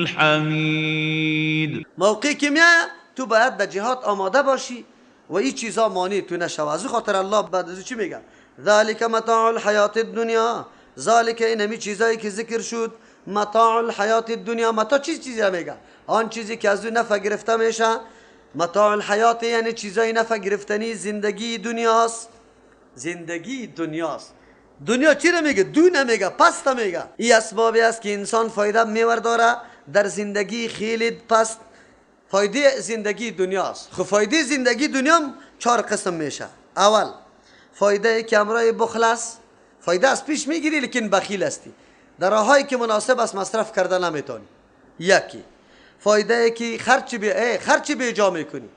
الحمید. موقعی که میایه تو باید در جهاد آماده باشی و این چیزا مانع تو نشوه. از او خاطر الله بعد از چی میگه؟ ذالک متاع الحیات الدنیا. ذالک این همی چیزایی که ذکر شد، متاع الحیات الدنیا. متاع چیزی میگه؟ آن چیزی که از او نفع گرفته میشه. متاع الحیات یعنی چیزای نفع گرفتنی زندگی دنیاست. زندگی دنیاست. دنیا چی رو میگه؟ دو نمیگه، پست میگه. این اسبابی است که انسان فایده میورداره در زندگی خیلی پست. فایده زندگی دنیاست. خب فایده زندگی دنیا چهار قسم میشه. اول فایده که امرای بخل است، فایده از پیش میگیری لیکن بخیل هستی، در راههایی که مناسب است مصرف کرده نمیتونی. یکی فایده که خرچ بی جا میکنی.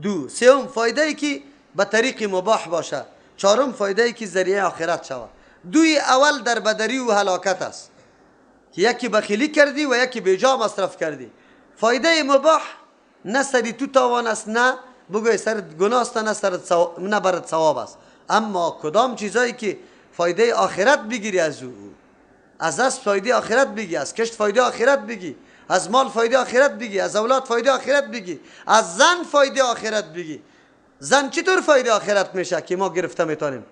دو سوم فایده که به طریق مباح باشه. چهارم فایده که ذریعه آخرت شود. دوی اول در بدری و هلاکت است که یکی بخیلی کردی و یکی بیجا مصرف کردی. فایده مباح نه سری تو تاوان است، نه بگوی سر گناه است، نه سر نه برات ثواب است. اما کدام چیزایی که فایده آخرت بگیری از او، از اسب فایده آخرت بگی، از کشت فایده آخرت بگی، از مال فایده آخرت بگی، از اولاد فایده آخرت بگی، از زن فایده آخرت بگی. زن چطور فایده آخرت میشه که ما گرفته میتونیم؟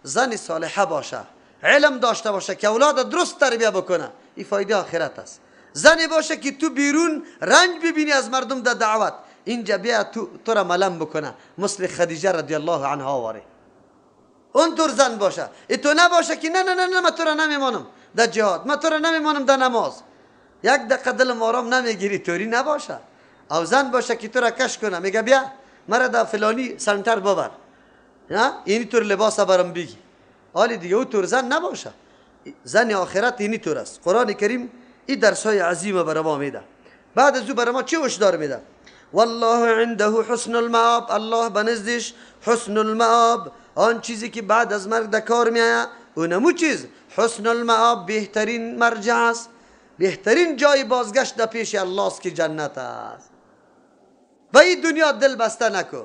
زن صالحه باشه، علم داشته باشه که اولاد درست تربیه بکنه، این فایده آخرت است. زنی باشه که تو بیرون رنج ببینی از مردم در دعوت، اینجا بیا تو را ملم بکنه، مثل خدیجه رضی الله عنها واره. اونطور زن باشه. ای تو نباشه که نه نه نه نه من تو را نمیمانم در جهاد، من تو را نمیمانم در نماز، یک دقیقه دلم آرام نمیگیری، توری نباشه. او زن باشه که تو را کش کنه، میگه بیا مرا در فلانی سنتر ببر، اینی طور لباس برام بگی. حالی دیگه او طور زن نباشه. زن آخرت اینی طور است. قرآن کریم این درس های عظیم برای ما میده. بعد از او برای ما چه هشدار میده؟ والله عنده حسن المآب. الله بنزدش حسن المآب، آن چیزی که بعد از مرگ در کار میآید اونمو چیز حسن المآب، بهترین مرجع است، بهترین جای بازگشت در پیش الله است که جنت است. به این دنیا دل بسته نکو،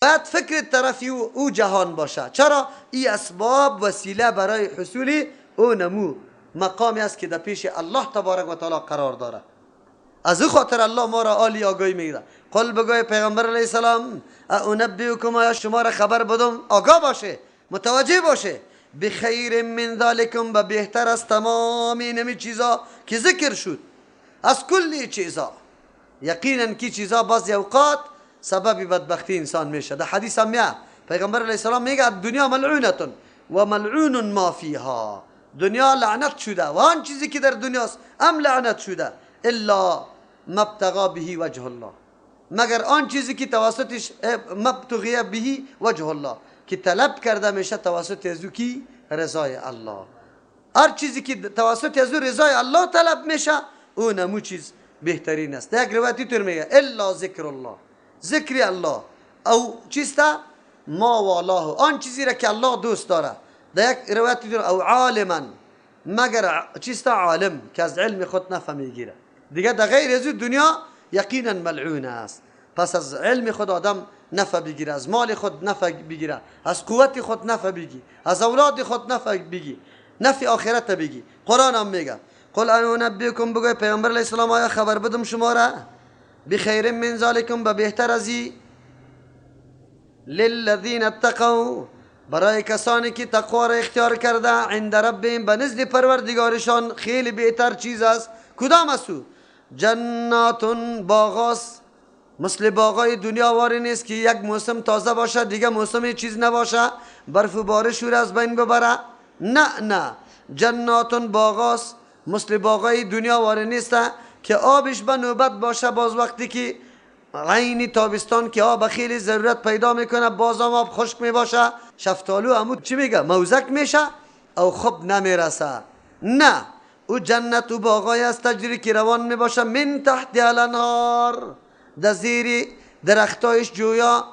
باید فکر طرفی او جهان باشه. چرا؟ این اسباب وسیله برای حصول او نمو مقامی است که در پیش الله تبارک و تعالی قرار داره. از او خاطر الله ما را عالی آگاهی میده. قل بگوی پیغمبر علیه السلام انبئکم، آیا شما را خبر بدم؟ آگاه باشه، متوجه باشه. بخیر من ذالکم، به بهتر از تمام اینمی چیزا که ذکر شد، از کلی چیزا. یقینا که چیزا بعضی اوقات سبب بدبختی انسان میشه. در حدیث هم میاد پیغمبر علیه السلام میگه دنیا ملعونتون و ملعون ما فیها، دنیا لعنت شده و آن چیزی که در دنیاست هم لعنت شده، الا مبتغا به وجه الله، مگر آن چیزی که توسطش مبتغی به وجه الله، که طلب کرده میشه توسط از او کی؟ رضای الله. هر چیزی که توسط از او رضای الله طلب میشه او نمو چیز بهترین است. یک روایتی طور میگه الا ذکر الله، ذکر الله او چیستا ما والله، آن چیزی را که الله دوست داره. در یک روایتی طور او عالما، مگر چیستا عالم که از علم خود نفع میگیره. دیگه در غیر از دنیا یقینا ملعون است. پس از علم خود آدم نفع بگیره، از مال خود نفع بگیره، از قوت خود نفع بگی، از اولاد خود نفع بگی، نفع آخرت بگی. قرآن هم میگه قل انبئکم، بگوی پیامبر علیه السلام آیا خبر بدم شما را بخیر من ذالکم، به بهتر از للذین اتقوا، برای کسانی که تقوا را اختیار کرده، عند ربهم، به نزد پروردگارشان خیلی بهتر چیز است. کدام است او؟ جنات، باغاست، مثل باغای دنیا واری نیست که یک موسم تازه باشه دیگه موسم چیز نباشه، برف و بارش او را از بین ببره. نه نه، جنات باغاست، مثل باغای دنیا واری نیست که آبش به نوبت باشه، باز وقتی که عین تابستان که آب خیلی ضرورت پیدا میکنه باز هم آب خشک میباشه، شفتالو همون چی میگه موزک میشه او خوب نمیرسه. نه، او جنت و باغای است تجری که روان میباشه من تحت الانهار، در زیر درختایش جویا.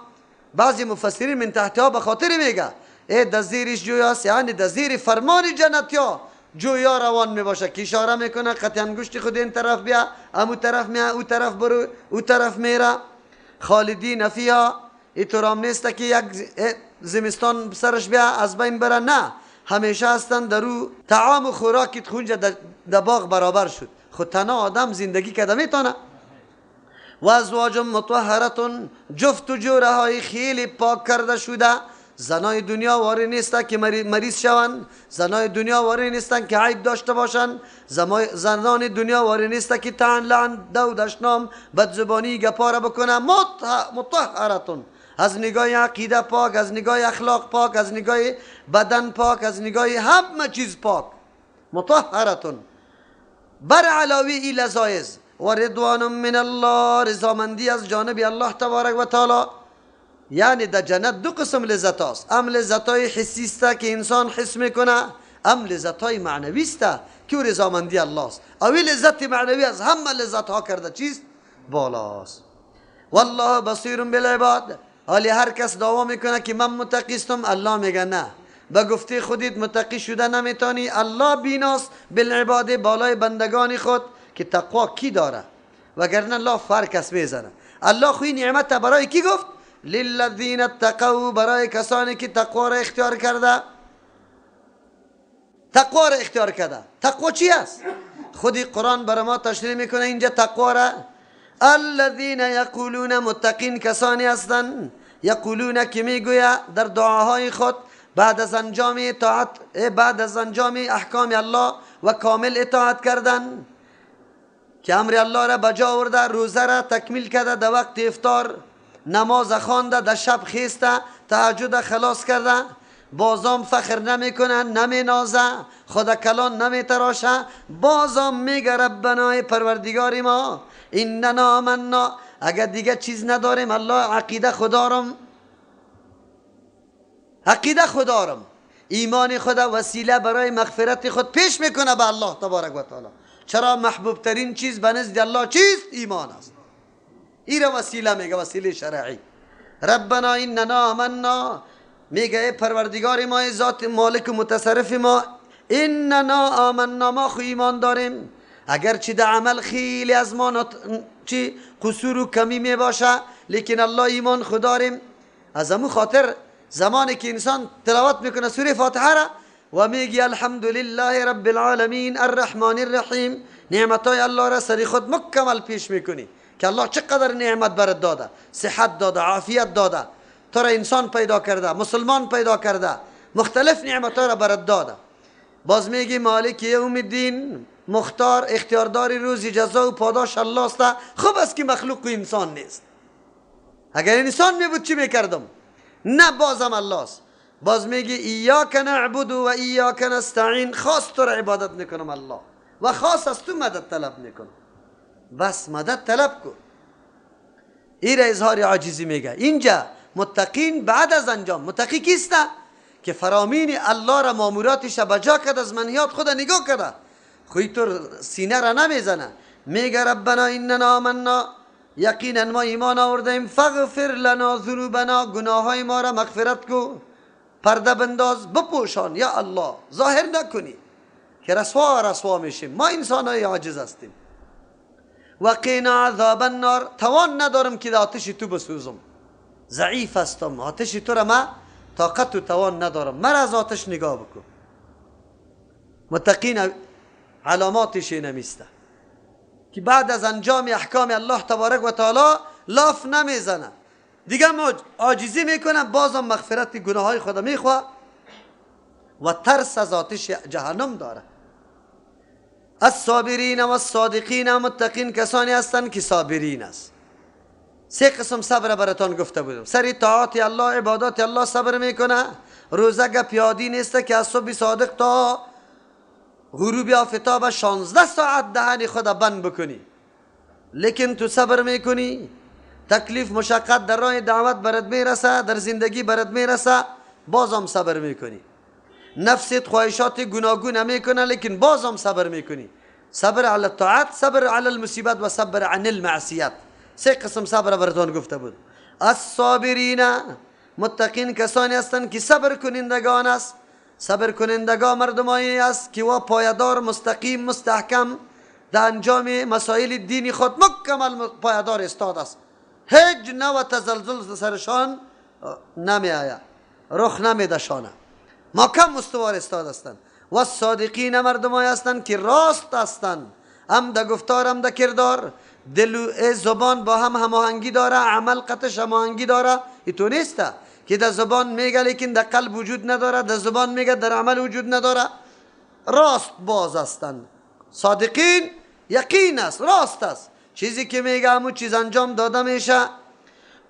بعضی مفسرین من تحتها به خاطر میگه ای در زیرش جویاست، یعنی در زیر فرمان جنتیا جویا روان میباشه که اشاره میکنه قطع انگشت خود این طرف بیا، امو طرف میا، او طرف برو، او طرف میره. خالدین فیها، اینطور هم نیست که یک زمستان سرش بیا از بین بره، نه، همیشه هستن در او طعام و خوراک خونجا در باغ برابر شد، خود تنها آدم زندگی کرده میتونه. و ازواج مطهرتون، جفت و جوره های خیلی پاک کرده شده. زنای دنیا واری نیستن که مریض شوند، زنای دنیا واری نیستن که عیب داشته باشن، زنان دنیا واری نیستن که طعن لعن دو دشنام بدزبانی گپاره بکنه. مطهرتون، از نگاه عقیده پاک، از نگاه اخلاق پاک، از نگاه بدن پاک، از نگاه همه چیز پاک. مطهرتون بر علاوه ای لذایز و رضوان من الله، رضامندی از جانب الله تبارک و تعالی. یعنی در جنت دو قسم لذت هاست، ام لذت های حسی است که انسان حس میکنه، ام لذت های معنوی است که رضامندی الله است. اوی لذت معنوی از همه لذت ها کرده چیست؟ بالاست. والله بصیر بالعباد. حالی هر کس دعوا میکنه که من متقی استم، الله میگه نه، به گفته خودت متقی شده نمیتونی. الله بیناست بالعباد، بالای بندگان خود که تقوا کی داره، وگرنه الله هر کس میزنه. الله خوی نعمت برای کی گفت؟ للذین اتقوا، برای کسانی که تقوا را اختیار کرده. تقوا را اختیار کرده. تقوا چی است؟ خود قرآن برای ما تشریح میکنه اینجا تقوا را. الذین یقولون، متقین کسانی هستند، یقولون که میگوید در دعاهای خود بعد از انجام اطاعت، بعد از انجام احکام الله و کامل اطاعت کردن که امر الله را بجا آورده، روزه را تکمیل کرده، در وقت افطار نماز خوانده، در شب خیسته، تهجد خلاص کرده، بازام فخر نمیکنه، نمینازه، خدا کلان نمیتراشه، بازام میگه ربنا پروردگار ما اننا آمنا. اگر دیگه چیز نداریم الله عقیده خدارم، عقیده خدارم، ایمان خدا وسیله برای مغفرت خود پیش میکنه به الله تبارک و تعالی. چرا محبوب ترین چیز به نزد الله چیست؟ ایمان است. این را وسیله میگه، وسیله شرعی. ربنا اننا آمنا، میگه ای پروردگار ما، ذات مالک و متصرف ما، اننا آمنا، ما خو ایمان داریم، اگرچه در عمل خیلی از ما چی قصور و کمی می باشه، لیکن الله ایمان خو داریم. از امو خاطر زمانی که انسان تلاوت میکنه سوره فاتحه را و میگه الحمدلله رب العالمین الرحمن الرحیم، نعمتای الله را سری خود مکمل پیش میکنی که الله چقدر نعمت برات داده، صحت داده، عافیت داده، تو را انسان پیدا کرده، مسلمان پیدا کرده، مختلف نعمتها را برات داده. باز میگی مالک یوم الدین، مختار اختیاردار روز جزا و پاداش الله است. خوب است که مخلوق و انسان نیست. اگر انسان می بود چی میکردم؟ نه، بازم الله است. باز میگی ایاک نعبد و ایاک نستعین، خاص تو را عبادت میکنم الله و خاص از تو مدد طلب میکنم. بس مدد طلب کن. این را اظهار عاجزی میگه. اینجا متقین بعد از انجام، متقی کیست؟ که فرامین الله را ماموراتش بجا کرد، از منهیات خود نگاه کرده، خوی تو سینه را نمیزنه، میگه ربنا اننا آمنا، یقینا ما ایمان آوردیم، فاغفر لنا ذنوبنا، گناه های ما را مغفرت کو، پرده بنداز، بپوشان یا الله، ظاهر نکنی که رسوا رسوا میشیم، ما انسان های عاجز هستیم. و قینا عذاب النار، توان ندارم که آتش تو بسوزم، ضعیف هستم، آتش تو را ما طاقت و توان ندارم، مرا از آتش نگاه بکن. متقین علاماتش نمیسته که بعد از انجام احکام الله تبارک و تعالی لاف نمیزنه، دیگه عاجزی میکنه، بازم مغفرت گناه های خود میخواه و ترس از آتش جهنم داره. الصابرین و الصادقین، متقین کسانی هستند که صابرین است. سه قسم صبر براتان گفته بودم. سر طاعات الله، عبادات الله صبر میکنه. روزه گپ یادی نیست که از صبح صادق تا غروب آفتاب 16 ساعت دهن خود بند بکنی، لیکن تو صبر میکنی. تکلیف مشقت در راه دعوت برات میرسه، در زندگی برات میرسه، بازم صبر میکنی. نفست خواهشات گوناگون میکنه، لیکن بازم صبر میکنی. صبر علی الطاعت، صبر علی المصیبت و صبر عن المعصیت. سه قسم صبر براتون گفته بود. الصابرین، متقین کسانی هستند که صبر کنندگان است. صبر کنندگان مردمایی است که وا پایدار، مستقیم، مستحکم در انجام مسائل دینی خود مکمل پایدار استاد است. هیچ نوع تزلزل سرشان نمی آید، رخ نمیده شانه، محکم مستوار استاد هستند. و الصادقین مردمایی هستند که راست هستند، هم در گفتار هم در کردار، دل و زبان با هم هماهنگی داره، عمل قطش هماهنگی داره. ای تو نیسته که در زبان میگه لیکن در قلب وجود نداره، در زبان میگه در عمل وجود نداره. راست باز هستند صادقین، یقین است، راست است، چیزی که میگه همون چیز انجام داده میشه.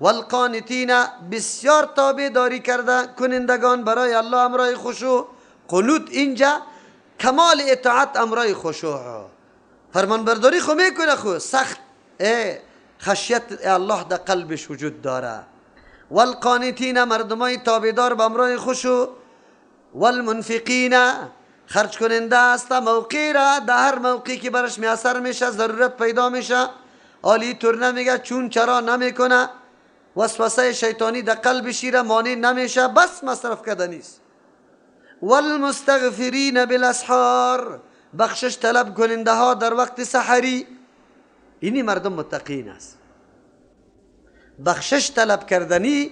والقانتین، بسیار تابع داری کرده کنندگان برای الله امرای خشوع. قنوت اینجا کمال اطاعت امرای خشوع، فرمانبرداری خو میکنه خو سخت خشیت الله در قلبش وجود داره. والقانتین، مردمای تابعدار به امرای خشوع. والمنفقین، خرج کننده است موقعی را، در هر موقعی که برش میسر میشه، ضرورت پیدا میشه، عالی طور نمیگه چون چرا نمیکنه، وسوسه شیطانی در قلب را مانع نمیشه، بس مصرف کرده نیست. والمستغفرین بالاسحار، بخشش طلب کننده ها در وقت سحری. اینی مردم متقین است، بخشش طلب کردنی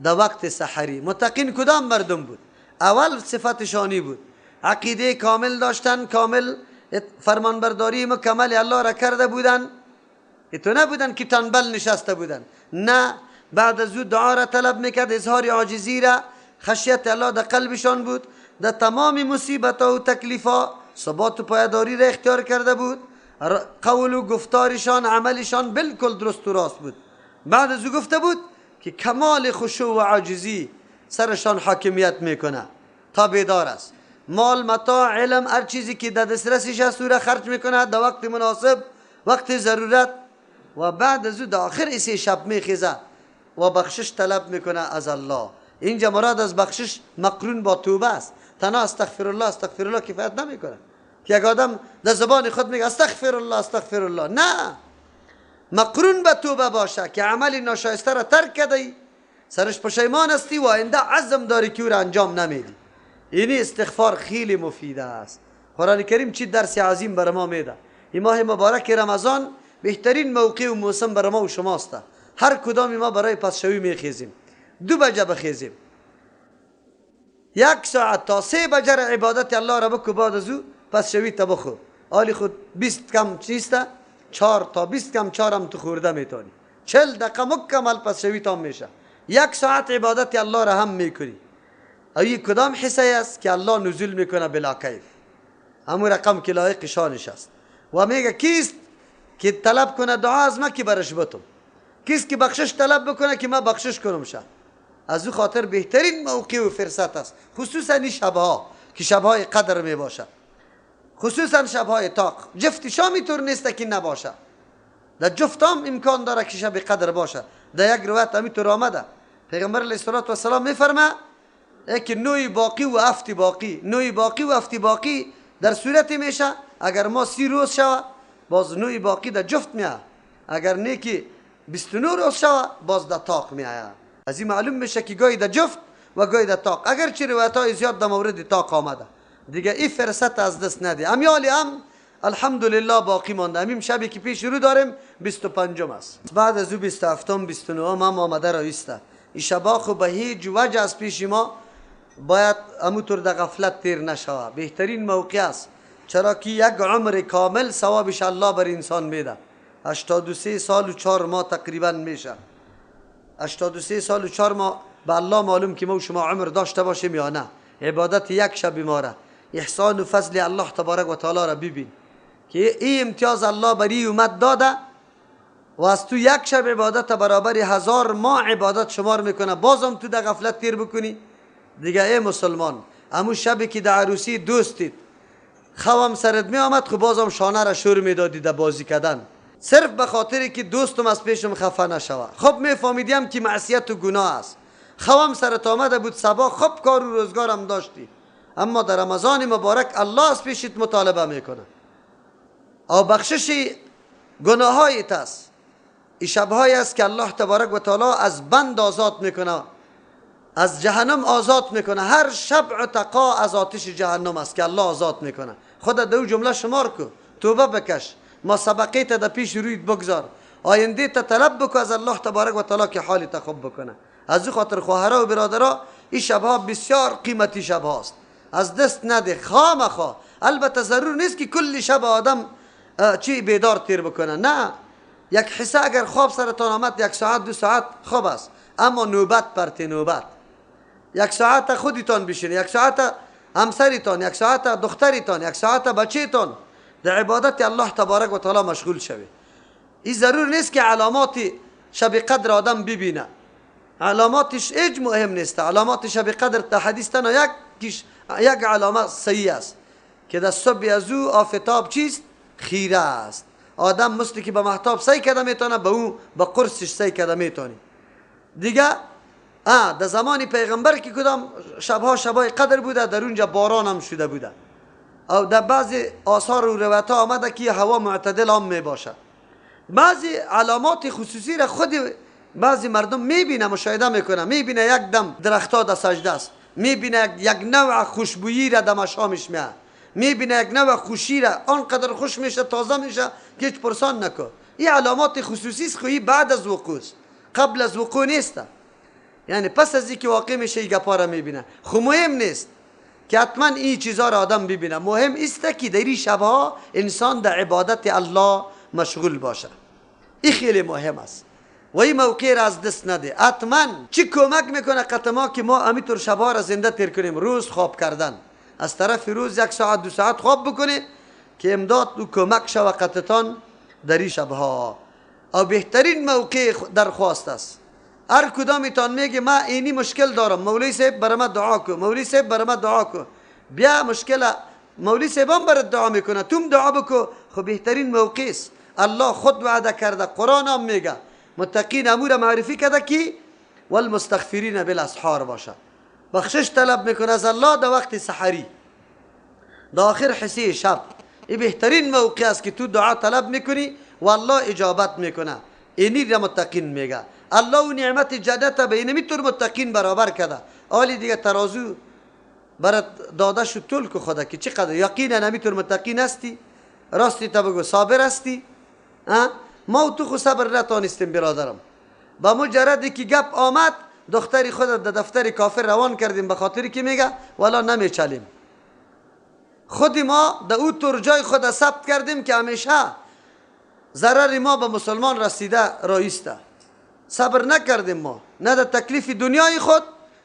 در وقت سحری. متقین کدام مردم بود؟ اول صفتشانی بود، عقیده کامل داشتن، کامل فرمانبرداری مکمل الله را کرده بودن. ایتو نبودن که تنبل نشسته بودن، نه، بعد از او دعا را طلب میکرد، اظهار عاجزی را، خشیت الله در قلبشان بود، در تمام مصیبت و تکلیفا ثبات و پایداری را اختیار کرده بود، قول و گفتارشان عملشان بالکل درست و راست بود. بعد از او گفته بود که کمال خشوع و عاجزی سرشان حاکمیت میکنه تا بیدار است. مال، متاع، علم، هر چیزی که در دسترسش است او را خرج میکنه در وقت مناسب، وقت ضرورت. و بعد از او در آخر ایسی شب میخیزه و بخشش طلب میکنه از الله. اینجا مراد از بخشش مقرون با توبه است. تنها استغفر الله استغفر الله کفایت نمیکنه که یک آدم در زبان خود میگه استغفر الله استغفر الله، نه، مقرون به توبه باشه که عمل ناشایسته را ترک کردی، سرش پشیمان هستی و آینده عزم داری که او را انجام نمیدی. اینی استغفار خیلی مفید است. قرآن کریم چی درس عظیم بر ما میده. این ماه مبارک رمضان بهترین موقع و موسم بر ما و شماست. هر کدام ما برای پسشوی میخیزیم، 2 بجه بخیزیم، 1 ساعت تا 3 بجه عبادت الله را بکو، بعد از او پسشوی تا بخور. آلی خود 20 کم چیسته، 4 تا 20 کم 4 هم تو خورده میتونی، 40 دقیقه مکمل پسشوی تام میشه. 1 ساعت عبادت الله را هم میکنی. ای کدام حصه است که الله نزول میکنه بلا کیف، همون رقم که لایق شانش است. و میگه کیست که طلب کنه دعا از ما که برش بتم، کیست که بخشش طلب بکنه که ما بخشش کنم شه. از او خاطر بهترین موقع و فرصت است، خصوصا این شبها که شبهای قدر می باشه، خصوصا شبهای طاق. جفت شامی طور نیست که نباشه، در جفت هم امکان داره که شب قدر باشه. در یک روایت همینطور آمده، پیغمبر علیه الصلاة والسلام میفرمه که نوی باقی و افتی باقی، نوی باقی و افتی باقی در صورتی میشه اگر ما 30 روز شوه باز نوی باقی در جفت میاد، اگر نه که 29 روز شوه باز در طاق میآید. از این معلوم میشه که گاهی در جفت و گاهی در طاق، اگرچه روایت های زیاد در مورد طاق آمده. دیگه این فرصت از دست نده. امیالی هم الحمدلله باقی مانده. همین شبی که پیش رو داریم 25 است، بعد از او 27 29 هم آمده را ایسته. این شبا خو به هیچ وجه از پیش ما باید اموطور در غفلت تیر نشوه. بهترین موقع است، چرا که یک عمر کامل ثوابش الله بر انسان میده. 83 سال و 4 ماه تقریبا میشه. 83 سال و 4 ماه به الله معلوم که ما و شما عمر داشته باشیم یا نه. عبادت یک شب ما را، احسان و فضل الله تبارک و تعالی را ببین که این امتیاز الله بر امت داده و از تو یک شب عبادت برابر 1000 ماه عبادت شمار میکنه. بازم تو در غفلت تیر بکنی دیگه. ای مسلمان، امو شبی که در عروسی دوستید خوام سرت می آمد، خب بازم شانه را شور میدادی در بازی کردن، صرف به خاطری که دوستم از پیشم خفه نشوه. خب میفهمیدیم که معصیت و گناه است، خوام سرت آمده بود صبا، خب کار و روزگارم داشتی، اما در رمضان مبارک الله از پیشت مطالبه میکنه او بخشش گناهایت است. این شبهایی است که الله تبارک و تعالی از بند آزاد میکنه، از جهنم آزاد میکنه. هر شب عتقا از آتش جهنم است که الله آزاد میکنه. خدا دو جمله شمار کو، توبه بکش، ما سبقه تا در پیش رویت بگذار، آینده تا طلب بکو از الله تبارک و تعالی که حالی تا خوب بکنه. از او خاطر خواهرها و برادرها این شبها بسیار قیمتی شبهاست، از دست نده خامخا. البته ضرور نیست که کل شب آدم چی بیدار تیر بکنه. نه، یک حصه اگر خواب سرتان آمد یک ساعت دو ساعت خواب است، اما نوبت پرتی نوبت، یک ساعت خودتان بشینی، یک ساعت همسریتان، یک ساعت دختریتان، یک ساعت بچهتان در عبادت الله تبارک و تعالی مشغول شوی. این ضرور نیست که علامات شب قدر آدم ببینه، علاماتش هیچ مهم نیست. علامات شب قدر تا حدیث تنها یک علامه صحیح است که در صبح از او آفتاب چیست؟ خیره است. آدم مثل که به مهتاب سعی کرده میتونه، به او به قرصش سعی کرده میتونه. دیگه در زمان پیغمبر که کدام شبها شبای قدر بوده، در اونجا باران هم شده بوده، او در بعضی آثار و روایت ها آمده که هوا معتدل هم میباشه. بعضی علامات خصوصی را خود بعضی مردم میبینه، مشاهده میکنه، میبینه یک دم درختها در سجده است، میبینه یک نوع خوشبویی را در مشامش میاد، میبینه یک نوع خوشی را آنقدر خوش میشه، تازه میشه که هیچ پرسان نکن. این علامات خصوصی است، خو بعد از وقوع است، قبل از وقوع نیست. یعنی پس از اینکه واقع میشه این گپا را میبینه. خو مهم نیست که حتما این چیزا را آدم ببینه، مهم است که در این شبها انسان در عبادت الله مشغول باشه. این خیلی مهم است و این موقع را از دست نده. حتما چی کمک میکنه قطما که ما امیطور شبها را زنده تیر کنیم؟ روز خواب کردن، از طرف روز یک ساعت دو ساعت خواب بکنه که امداد و کمک شوه قطتان در این شبها. او بهترین موقع درخواست است. هر کدامیتان میگه ما اینی مشکل دارم، مولوی صاحب برای ما دعا کو، مولوی صاحب برای ما دعا کو، بیا مشکل مولوی صاحب هم برات دعا میکنه، توم دعا بکو. خب بهترین موقع است. الله خود وعده کرده، قرآن هم میگه متقین امور معرفی کرده که والمستغفرین بالاسحار باشه. بخشش طلب میکنه از الله در وقت سحری، در آخر حصه شب. این بهترین موقع است که تو دعا طلب میکنی و الله اجابت میکنه. اینی را متقین میگه. الله و نعمت جنت به اینمی طور متقین برابر کرده. آلی دیگه ترازو برات داده شد طول که خدا که چقدر یقینا همی طور متقین هستی، راستی تا بگو صابر هستی. ما و تو خو صبر نتانستیم برادرم. با مجردی که گپ آمد دختری خود در دفتر کافر روان کردیم، به خاطری که میگه والا نمیچلیم. خود ما در او طور جای خود ثبت کردیم که همیشه ضرر ما به مسلمان رسیده رایسته. صبر نکردیم ما، نه در تکلیف دنیای خود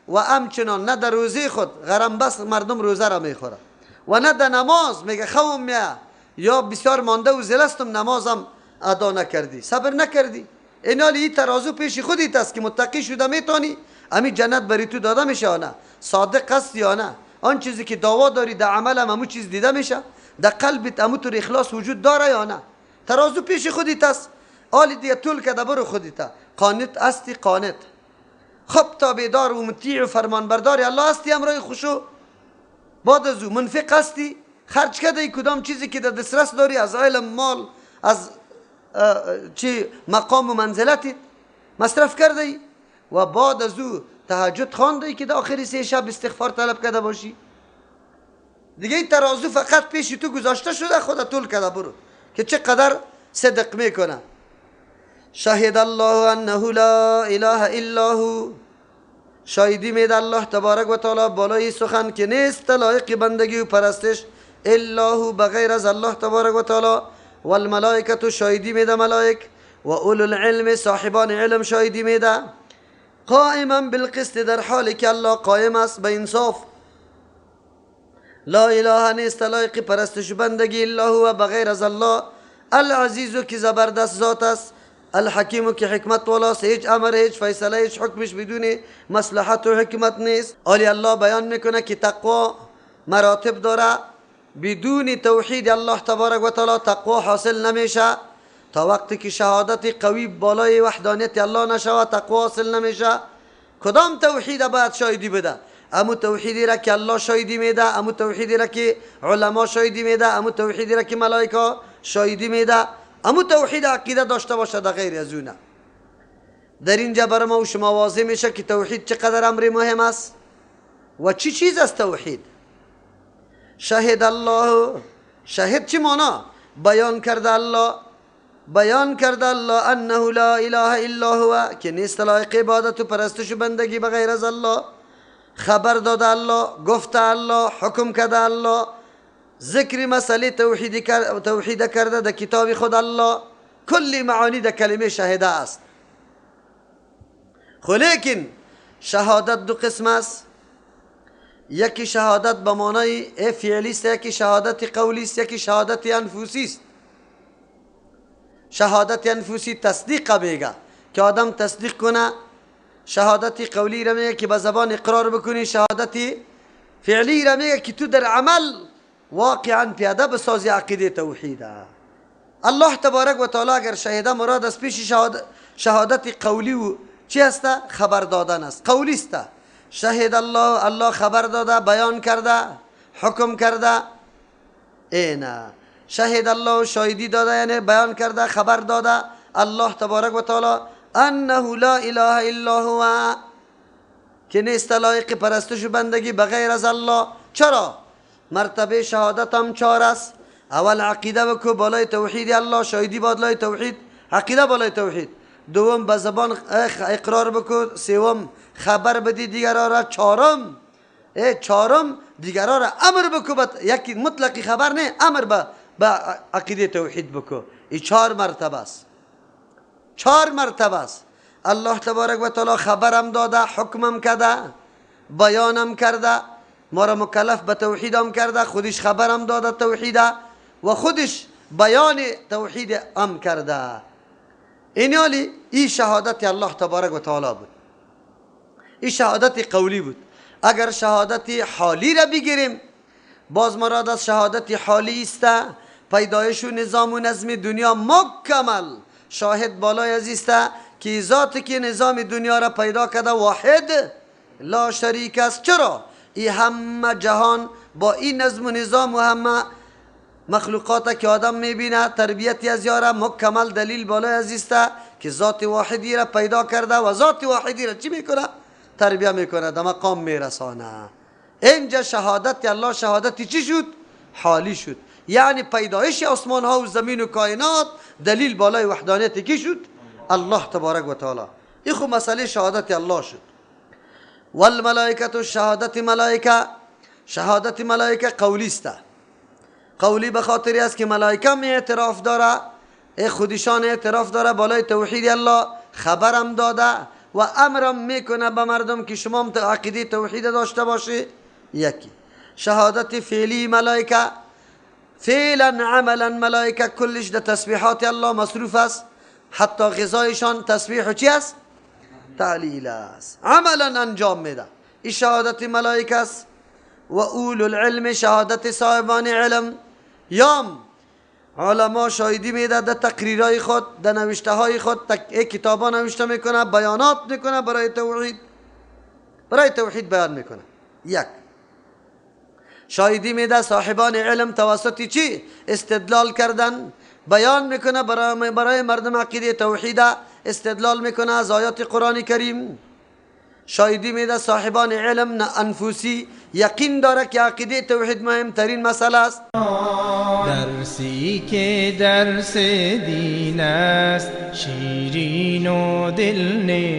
و همچنان نه در روزه خود. غرم بس مردم روزه را میخوره و نه در نماز، میگه خوم میه یا بسیار مانده و زلستم نمازم ادا نکردی، صبر نکردی. اینالی این ترازو پیش خودت است که متقی شده میتونی امی جنت بری تو داده میشه یا نه، صادق است یا نه، آن چیزی که دعوا داری در عمل هم همو چیز دیده میشه، در قلبت همو طور اخلاص وجود داره یا نه. ترازو پیش خودت است. آلی دیگه طول کده برو خودت. قانت هستی، قانت. خب تابعدار و مطیع و فرمانبردار الله هستی، امرای خوشو. بعد از او منفق هستی، خرج کرده کدام چیزی که در دسترس داری از علم، مال، از چی مقام و منزلتی مصرف کرده ای. و بعد از او تهجد خوانده ای که در آخر سه شب استغفار طلب کرده باشی. دیگه این ترازو فقط پیش تو گذاشته شده، خود طول کرده برو که چقدر صدق میکنه. شهد الله انه لا اله الا هو، شاهدی میده الله تبارک و تعالی بالای سخن که نیست لایق بندگی و پرستش الا هو بغیر از الله تبارک و تعالی. والملائکه شاهدی میده ملائک، و اولو العلم صاحبان علم شاهدی میده. قائما بالقسط در حالی که الله قائم است به انصاف. لا اله نیست لایق پرستش و بندگی الا هو بغیر از الله. العزیز که زبردست ذات است، الحکیم که حکمت والاست، هیچ امر، هیچ فیصله، هیچ حکمش بدون مصلحت و حکمت نیست. آلی الله بیان میکنه که تقوا مراتب داره، بدون توحید الله تبارک و تعالی تقوا حاصل نمیشه. تا وقتی که شهادت قوی بالای وحدانیت الله نشود تقوا حاصل نمیشه. کدام توحید باید شاهدی بده؟ امو توحیدی را که الله شاهدی میده، امو توحیدی را که علما شاهدی میده، امو توحیدی را که ملائکه شاهدی میده، امو توحید عقیده داشته باشه، در غیر از اونه. در اینجا برای ما و شما واضح میشه که توحید چقدر امر مهم است و چی چیز است توحید. شهد الله، شهد چی معنا؟ بیان کرده الله، بیان کرده الله انه لا اله الا هو که نیست لایق عبادت و پرستش و بندگی بغیر از الله. خبر داده الله، گفته الله، حکم کرده الله، ذکر مسئله توحید کرده در کتاب خود الله، کلی معانی در کلمه شهاده است. خو لیکن شهادت دو قسم است، یکی شهادت به معنای فعلی است، یکی شهادت قولی است، یکی شهادت انفسی است. شهادت انفسی تصدیق میگه که آدم تصدیق کنه، شهادت قولی را میگه که به زبان اقرار بکنی، شهادت فعلی را میگه که تو در عمل واقعا پیاده بسازی عقیده توحیده. الله تبارک و تعالی اگر شهیده مراد از پیش شهادت قولی و چی است؟ خبر دادن است، قولی است. شهد الله، الله خبر داده، بیان کرده، حکم کرده. اینا شهد الله شاهدی داده، یعنی بیان کرده، خبر داده الله تبارک و تعالی انه لا اله الا هو، که نیست لایق پرستش و بندگی بغیر از الله. چرا؟ مرتبه شهادت هم چهار است. اول عقیده بکو بالای توحید الله، شاهدی بالای توحید، عقیده بالای توحید. دوم به زبان اقرار بکو. سوم خبر بدی دیگران را. چهارم چهارم دیگران را امر بکو، یکی مطلقی خبر نه، امر به عقیده توحید بکو. این چهار مرتبه است، چهار مرتبه است. الله تبارک و تعالی خبرم داده، حکمم کرده، بیانم کرده، ما را مکلف به توحیدم کرده، خودش خبرم داده توحیده و خودش بیان توحید ام کرده. این یعنی این شهادت الله تبارک و تعالی بود، این شهادت قولی بود. اگر شهادت حالی را بگیریم، باز مراد از شهادت حالی است پیدایش و نظام و نظم دنیا مکمل شاهد بالای از است که ذاتی که نظام دنیا را پیدا کرده واحد لا شریک است. چرا؟ این همه جهان با این نظم و نظام و همه مخلوقات که آدم میبینه تربیت از یاره مکمل دلیل بالای از است که ذات واحدی را پیدا کرده و ذات واحدی را چی میکنه؟ تربیه میکنه، در مقام میرسانه. اینجا شهادت الله شهادتی چی شد؟ حالی شد. یعنی پیدایش آسمان ها و زمین و کائنات دلیل بالای وحدانیت کی شد؟ الله تبارک و تعالی. این خو مسئله شهادت الله شد. والملائکه شهادت ملائکه، شهادت ملائکه قولی است. قولی به خاطری است که ملائکه هم اعتراف داره، خودشان اعتراف داره بالای توحید الله، خبرم داده و امرم میکنه به مردم که شما هم عقیده توحید داشته باشی. یکی شهادت فعلی ملائکه، فعلا عملا ملائکه کلش در تسبیحات الله مصروف است، حتی غذایشان تسبیح چی است؟ تعلیل است، عملا انجام میده. این شهادت ملائکه است. و اولو العلم شهادت صاحبان علم، یام علما شاهدی میده در تقریرهای خود، در نوشته های خود، کتابا نوشته میکنه، بیانات میکنه برای توحید، برای توحید بیان میکنه. یک شاهدی میده صاحبان علم توسط چی؟ استدلال کردن، بیان میکنه برای مردم عقیده توحید، استدلال میکنه از آیات قرآن کریم. شاهدی میده صاحبان علم انفسی، یقین داره که عقیده توحید مهمترین مسئله است. درسی که درس دین است، شیرین و دلنشین.